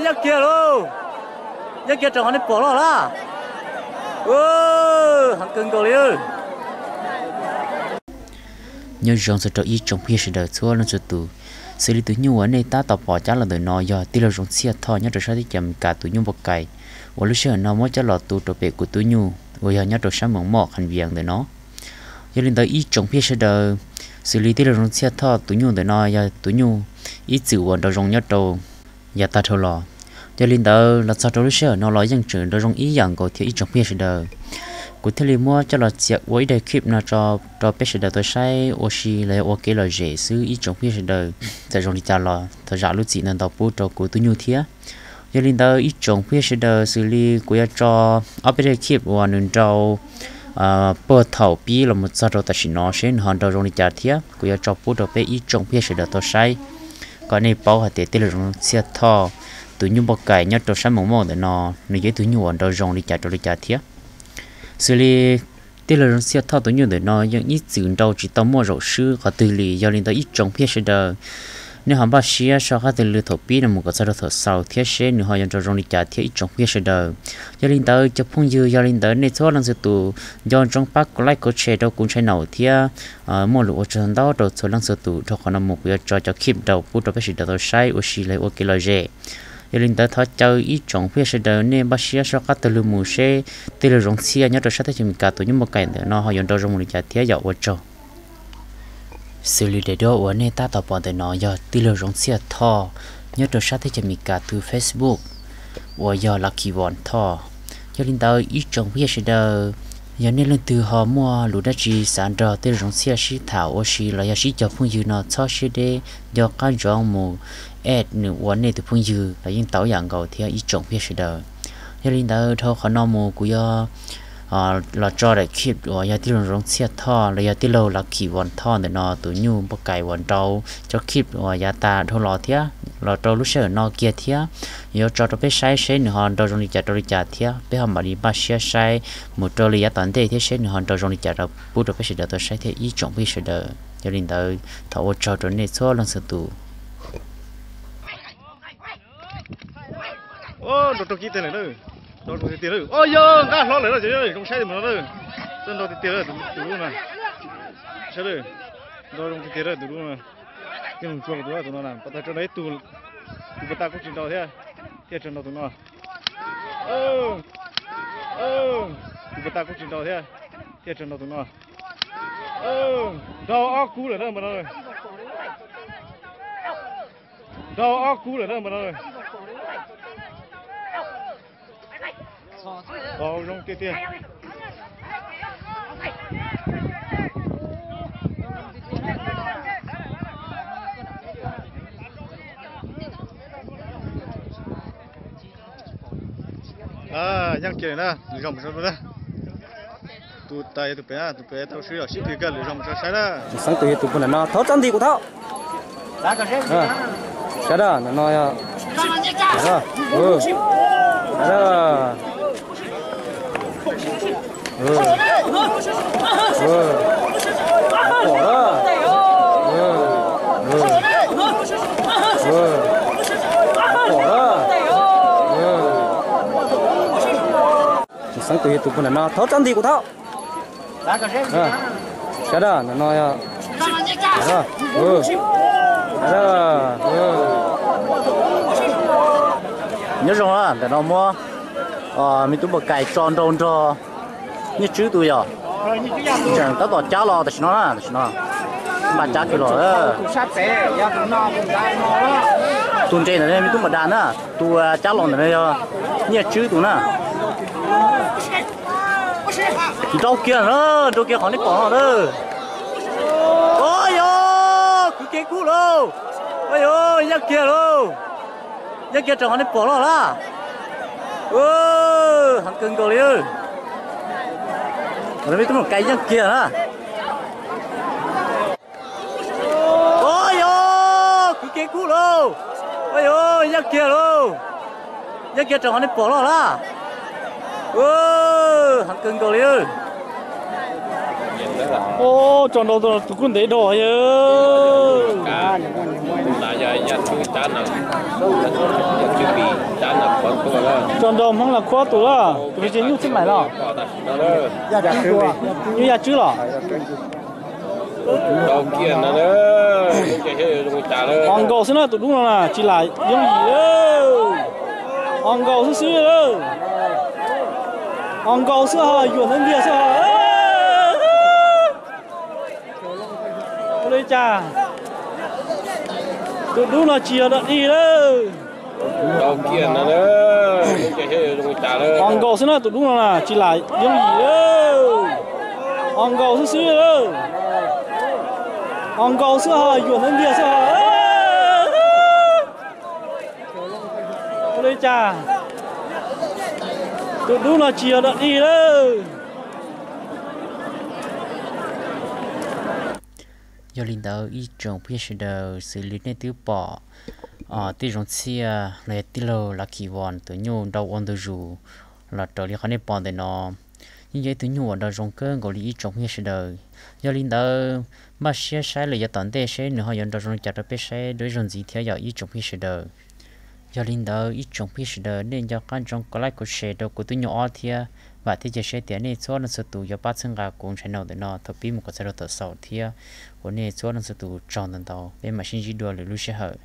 Yeej kiag lauj, yeej kiag rau qhov nej pom los lawm. Heev kawg nkaus li. Nyob zoo txog rau ib tsoom phooj ywg sawv daws txhua leej txhua tus, xws li tus nyuj uas nej tab tom pom cab los ntawm no yog tij laug Zoov Txhiaj Thoj nyob rau sab teb chaws Amelikas tus nyuj npau cai uas lub sij hawm no muab cab los tu rau pem kuv tus nyuj uas yog nyob rau sab Moos Moj Khas Vias ntawm no. Yog li ntawd ib tsoom phooj ywg sawv daws, xws li tij laug Zoov Txhiaj Thoj tus nyuj ntawm no yog tus nyuj ib txwm uas nraum zoov nyob rau yav tag dhau los. Yog li ntawd los txog rau lub sij hawm no los yeej tseem nraum zoov ib yam nkaus thiab ib tsoom phooj ywg sawv daws. Kuv thiaj li muab coj los txiav ua ib daim clip no tso rau peb sawv daws tau saib ua si los yog ua kev lom zem xwb ib tsoom phooj ywg sawv daws. Txawm zoo li cas los thov zam lub txim ntau ntau pub rau kuv tus nyuj thiab. Yog li ntawd ib tsoom phooj ywg sawv daws, xws li kuv yuav tso ob peb daim clip uas nws nrau puag thaum pib los mus txog rau tam sim no seb nws ho nraum zoo li cas thiab kuv yuav tso pub rau peb ib tsoom phooj ywg sawv daws tau saib, kom nej paub hais tias tij laug Zoov Txhiaj Thoj tus nyuj npau cai nyob rau sab Moos Moj ntawm no nws yog ib tug nyuj uas nraum zoo li cas rau li cas thiab. Xws li tij laug Zoov Txhiaj Thoj tus nyuj ntawm no yeej ib txwm nrau tsis tau muaj zaum swb qhov twg li. Yog li ntawd ib tsoom phooj ywg sawv daws, nej ho npaj siab soj qab twg lw thaum pib no mus kom txog rau thaum xaus thiab seb nws ho yuav nraum zoo li cas thiab ib tsoom phooj ywg sawv daws. Yog li ntawd cov phooj ywg, yog li ntawd nej txhua leej txhua tus nco ntsoov pab like, share rau kuv channel thiab. Muaj lus ua tsaug ntau rau txhua leej txhua tus, dhau qhov no mus kuv yuav tso cov clip nrau pub rau peb sawv daws tau saib ua si los ua kev lom zem. Yog li ntawd thov caw ib tsoom phooj ywg sawv daws nej npaj siab soj qab twg lw mus seb tij laug Zoov Txhiaj nyob rau sab teb chaws Amelikas tus nyuj npau cai ntawm no ho yuav nraum zoo li cas thiab yom, ua tsaug. Xws li daim duab uas nej tab tom pom ntawm no yog tij laug Zoov Txhiaj Thoj nyob rau sab teb chaws Amelikas tus Facebook uas yog Lucky Von Thoj. Yog li ntawd ib tsoom phooj ywg sawv daws, yog nej leej twg ho muaj lus dab tsi xav nrog tij laug Zoov Txhiaj sib tham ua si los yog sib cog phooj ywg no txhob siab deb, nco qab ntsoov mus add nws ua nej tus phooj ywg los yeej tau yam nkaus thiab ib tsoom phooj ywg sawv daws. Yog li ntawd dhau qhov no mus kuv yuav los tso daim clip uas yog tij laug Zoov Txhiaj Thoj los yog tij laug Lucky Von Thoj ntawm no tus nyuj npau cai uas nrau cov clip uas yav tas dhau los thiab los rau lub sij hawm no kiag thiab, yuav tso rau peb saib seb nws ho nraum zoo li cas rau li cas thiab peb ho mam li npaj siab saib mus rau li yav tom ntej thiab seb nws ho nraum zoo li cas rau pub rau peb sawv daws tau saib thiab ib tsoom phooj ywg sawv daws. Yog li ntawd thov ua tsaug rau nej txhua leej txhua tus. Nrau raug kib teg lawm na. Nrau zoo tiag tiag lawm. Yog nqaj hlob lawm na, zoo saib mus no na. Txawj nrau tiag tiag lawm tus lub na. Saib lawm. Nrau zoo tiag tiag lawm tus lub na. Yeej mus tsuag tus tus no na, pas tag rau nrau ib tug. Tus pas tag kuj tsis nrau thiab, thiaj tsuas nrau tus no. Tus pas tag kuj tsis nrau thiab, thiaj tsuas nrau tus no. Nrau ob kub lawm na mas no. Nrau ob kub lawm na mas no. Zoo tiag tiag. Yeej kiag na, zoo mus na. Tus tas yog tus pem, tus pem tau swb yog sib twv kag lwm zoo mus saib na. Xeeb tus yog tus puag nram no, thauv txhob nti kuv thauj. Saib da, nram no yog. Pom da. Pom da. Xeeb tus yog tus puag nram no, thauv txhob nti kuv thauj. Saib da, nram no yog. Nyob zoo, ntawm no muab me tub npau cai tso nrau nrog Nyiaj Tswb tus yog. Tseem tab tom cab los tam sim no na, tam sim no npaj cab kiag los. Tus nres ntawm no me tub npau das na, tus cab los ntawm no yog Nyiaj Tswb tus na. Nrau kiag na, nrau kiag qhov nej pom no na. Yog, kwv kiag kub lauj. Yog, yeej kiag lauj. Yeej kiag rau qhov nej pom los lawm. Heev kawg nkaus li. Qhov no me tub npau cai yeej kiag na. Yog, kwv kiag kub lauj. Yog, yeej kiag lauj. Yeej kiag rau qhov nej pom los lawm. Heev kawg nkaus li. Ub, tso nrau tus kuj ntev dhau yawg. Tso nrau Hmoob Las Khuab tus lawm, tus tsis nyuj txij maim los. Nyuj Yaj Tswb los. Os nkaus xwb na, tus dub no na tsis lam yooj yim lawm. Os nkaus xwb xwb lawm. Os nkaus xwb ho yuam ntawd ntiag xwb ho. Ua li cas tus dub no tsis yog dog dig lawm. Os nkaus xwb na, tus dub no na tsis lam yooj yim lawm. Os nkaus xwb xwb lawm. Os nkaus xwb ho yuam ntawd ntiag xwb ho. Ua li cas tus dub no tsis yog dog dig lawm. Yog li ntawd ib tsoom phooj ywg sawv daws, xws li nej twb pom tij Zoov Txhiaj los yog tij laug Lucky Won tus nyuj nrau ua ntu zus los raws li qhov nej pom ntawm no, yeej yog ib tug nyuj uas nrau zoo kawg nkaus li ib tsoom phooj ywg sawv daws. Yog li ntawd npaj siab saib lawm yav tom ntej seb nws ho yuav nrau zoo li cas rau peb saib dua ib zaug ntxiv thiab yog ib tsoom phooj ywg sawv daws. Yog li ntawd ib tsoom phooj ywg sawv daws, nej nco qab ntsoov kom like kom share rau kuv tus nyuj ob thiab. Vam thiab cia siab tias nej txhua leej txhua tus yuav pab txhawb nqa kuv ntshav nau ntawm no thaum pib mus kom txog rau thaum xaus thiab. Ua nej txhua leej txhua tus tsaug ntau ntau, peb mam sib ntsib dua lwm lub sij hawm.